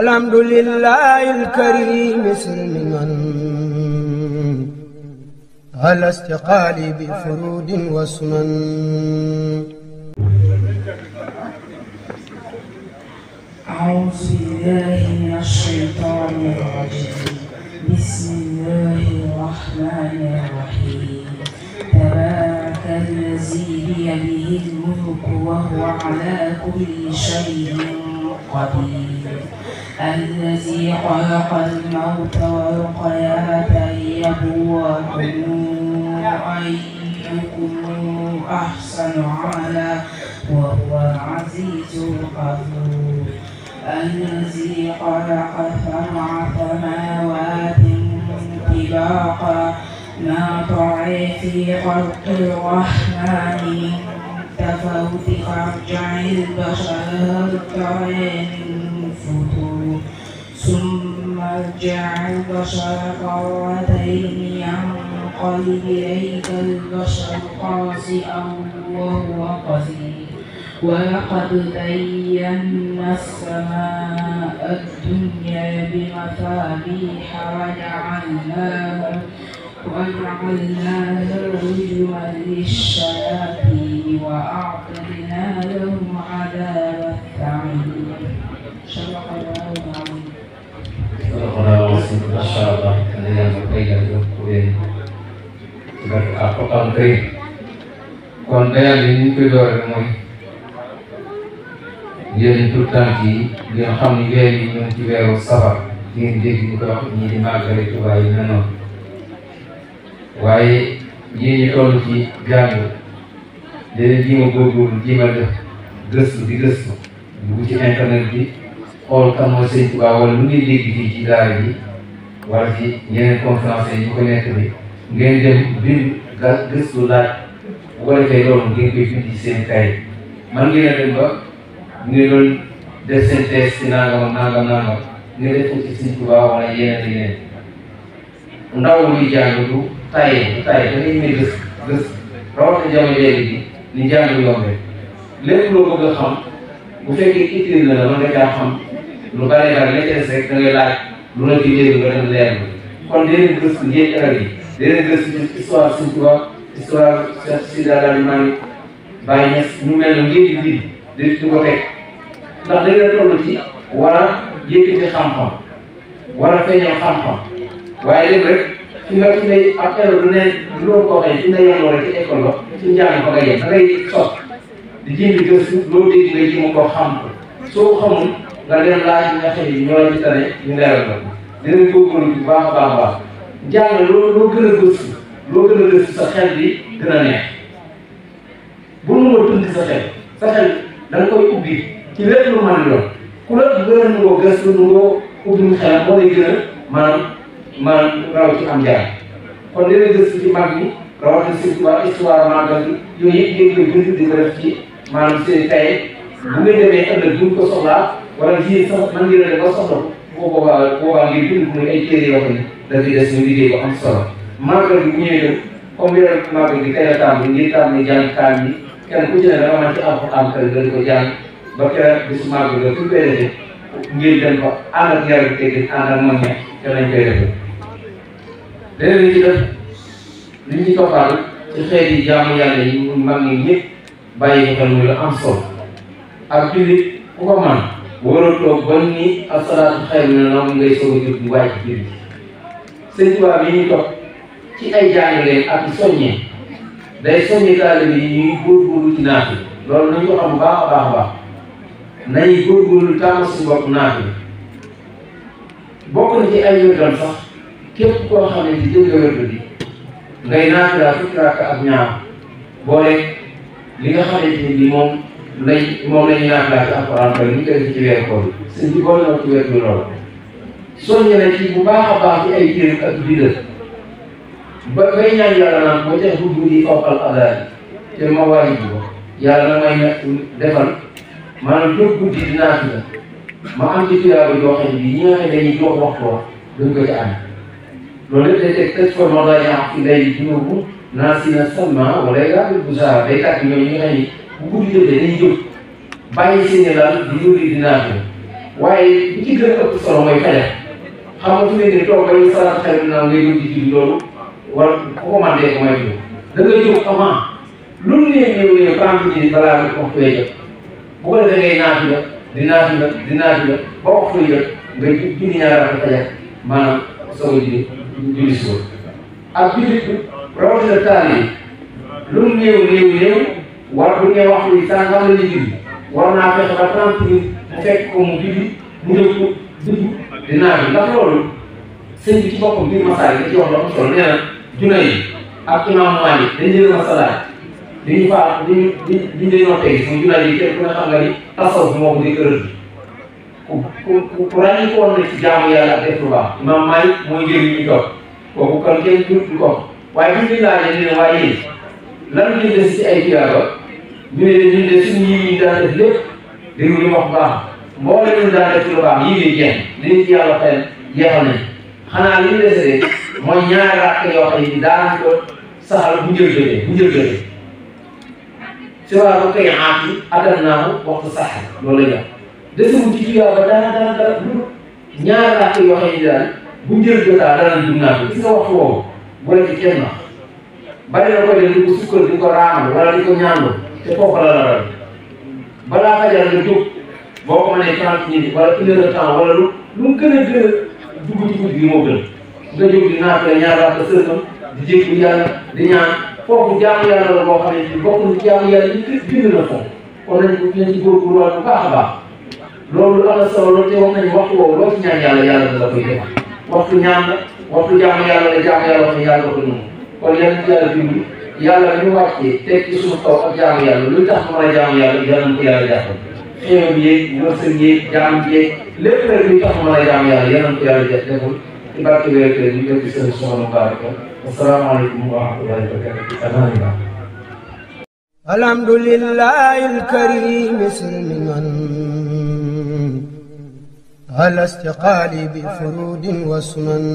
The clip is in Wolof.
الحمد لله الكريم سلما على استقالي بفرود وسنن. أعوذ بالله من الشيطان الرجيم. بسم الله الرحمن الرحيم. تبارك الذي بيده الملك وهو على كل شيء قدير. الذي خلق الموت والحياة ليبلوكم أيكم أحسن عملا وهو العزيز الغفور. الذي خلق سبع سماوات طباقا ما ترى في خلق الرحمن من تفاوت فارجع البشر هل ترى من فتور ثم ارجع البشر كرتين ينقلب إليك البشر خاسئا وهو قدير. ولقد زينا السماء الدنيا بمصابيح وجعلناها رجما للشياطين وأعتدنا لهم عذاب السعير. صدق الله العظيم. ما شاء الله kalian berbeda dengan berapa kali kon bayal ni ko do rek moy yeen tout temps ci li nga xamni weer yi ñu ci weeru safar ngeen dégg ñu ko wax ñi di màggale Tuubaa yi na noonu waaye yéen ñu toll ci jàng dina jiima góorgóorlu jiima def gëstu di gëstu dugg ci internet bi xool kan mooy Sëñ Tuubaa wala lu ngeen dégg fii ci daara bi wala ci yeneen conférence yi ñu ko nekk bi ngeen dem bind gëstu laaj bu ko defee loolu ngeen koy bind ci seen kay man ngeen a dem ba ngeen doon def seen test ci nangam ngeen def ko ci Sëñ Tuubaa wala yeneen ndaw luy jàng du taye da ngay may gëstu rawatina jamono léegi bi ni jàng yombee lépp loo bëgg a xam bu fekkee itteel na la mën nga caa xam lu bare la ca des rek da ngay laaj lu la ci léegi nga dem leer kon dinañ gëstu njëkk ak yi dinañ gëstu ci histoire Sëñ Tuubaa histoire Cheikh Sidi Hadji Malick Baye Niass ñu mel ne ngeen di di ko teg ndax dañ la toll ci war a yëkkati xam-xam war a feeñal xam-xam waaye lépp rek fi nga ab erreur du ne du loolu koo xëy fi nga yem rek ci école ba ci njàng fa nga yem da ngay sos di jéem di gëstu loo dégg nga jéem koo xam ko soo xamul nga dem laaj nga xëy ñoo la ci tane ñu leeral la ko dinañ góorgóorlu bu baax a baax njàng loo gën a gëstu sa xel bi gën a neex bu nu nga tundi sa xel da nga koy ubbi ci lépp lu mën doon ku la gën a nungoo gëstu nungoo ubbi xelam moo lay gën a maanaam raw ci am njàng kon dina gëstu ci mag ñi rawatina surtout histoire màggal bi yooyu yëpp ngeen koy bind di ko def ci maanaam seen kaye bu ngeen demee ëllëg buñ ko soxlaa wala ji sax man ngeen a def ba soxla ko boobaa ngir bind ko muy ay téere yoo xam ne dafay des ñu liggéey bu am solo màggal bi bu ñëwee dem comme yore màggal bi tey la tàmbali ngir tàmbali jàng kaam yi kenn ku ci ne dama mën ci alxuraan kër nga di ko jàng ba keroog bisu màggal nga fu koy defee ngeen dem fa ànd ak yar bi teggin ànd ak mag ña te nañ koy defee léeg-léeg ci def li ñu toppal ci xeeti jaamu yàlla yi mag ñi ñëpp bàyyi xel muy la am solo ak jullit ku ko man waroo toog ba ni asalaatu xayru mina nawm ngay soog a jóg di wàcc jullit Sëñ Tuubaa bi ñuy topp ci ay jàngaleen ak soññee day soññee taalibe yi ñuy góorgóorlu ci naaf yi loolu nañu ko xam bu baax a baax nañuy góorgóorlu tàmm suñu bopp naaf yi bokk na ci ay wérdam sax képp koo xam ne di jël nga wérdu bi ngay naafila fukki rakka ak ñaar boole li nga xamante ni bi moom lañu naafila ci alxuraan kay ñu koy ci weeru koor bi sëñ bi boole na ci weer bi loolu soññe na ci bu baax a baax ci ay téere ak bidal ba ngay ñaan yàlla naan boo ca dugg di fokkal adaay te ma waayi ji ko yàlla na may defal maanaam jóg guddi di naafila ma am ci tuyaaba joo xam ne bi ñi nga xam ne dañuy jox waxtu duñ ko ci am loolu lépp day teg tëj ko moo day ñaax ci lay juróobu naa si na seulement wala yàlla bu saa day tàgg ñoom ñi nga xam ne bu guddi jotee dañuy jóg bàyyi seen i laal di yóbbu di naafila waaye li ci gën a ëpp solo mooy fajar xam nga su ne nii toog bay salaat xel naa ngay jóg di julli loolu wala ku ko mën dee ko may jóg da nga jóg avant lu mu nee ñëw 30 minutes balaa nga waxtu way jot bu ko defee ngay naati la ba waxtu way jot nga julli ñaari rakka fajar maanaam soog a julli suba ak jullit rawatina taal yi lu mu néew war bu ñu waxtu yi sànqal la ñuy julli war naa fexe ba 30 minutes mu fekk ko mu julli mu jóg ko dugg dinaa bi ndax loolu sëñ bi ci boppam biir masaal yi da ci wax lu am solo nee na juna yi ak imam Malik dañ leen masalaat diñu faa diñ dañoo teg mu juna yi kenn ku ne xam nga ni tasawuf moo ko di ërëb ku ràññi ko woon na ci jaamu yàlla ak def lu baax imam Malik mooy njëriñ ñu toog kooku kon kenn du ko waaye buñ leen laajee ne waaye yéen lan lañ des ci ay tiyaaba ñu ne ñun de suñu yi daan def lépp dégg li wax baax mboolem ñu daan def ci lu baax yii ngay jeex li ci yàlla xel jeexal nañ xanaa li ñu desee mooy ñaari rakk yoo xam ne daan ko saxal bu njël jotee si waa ba koy aat yi addal naa ko waxtu sax loolu la jox desewul ci tuyaaba dara lu ñaari rakk yoo xam ne daal bu njël jotaa dana dugg naa ko gis nga waxtu woowu bu la ci kenn wax bari na ko de di ko sukkal di ko raamal wala di ko ñaanoo te foofu la la balaa fajar nga jóg boo ko mënee 30 minutes wala 1 heure de temps wala lu mu gën a dugg ci guddi gi moo gën nga jóg di naafila ñaar rakk sëlmam di jéggi yàlla di ñaan foofu jaamu yàlla la boo xam ne bokk na ci jaamu yàlla yi bind na foofu kon nañ ci góorgóorluwaat bu baax a baax loolu am na solo loolu te wax nañu waxtu woowu loo ci ñaan yàlla da la koy def waxtu ñaan la waxtu jaamu yàlla la jaamu yàlla wax ne yàlla ko noonu kon yàlla ci yàlla bind yàlla ñu wàccee teg ci suñu kaw ak jaamu yàlla luy tax mu mën a jaamu yàlla yàlla na ko yàlla jàppal xéewal yeeg wërsëg yeeg jaam yeeg lépp rek luy tax mu mën a jaamu yàlla yàlla na ko yàlla defal ci barke weer kër ñu def ci seen soxna baraka asalaamaaleykum wa rahmatullahi wa barakatuh alhamdulillahi alkarim silmiman ala istiqali bi furudin wa sunan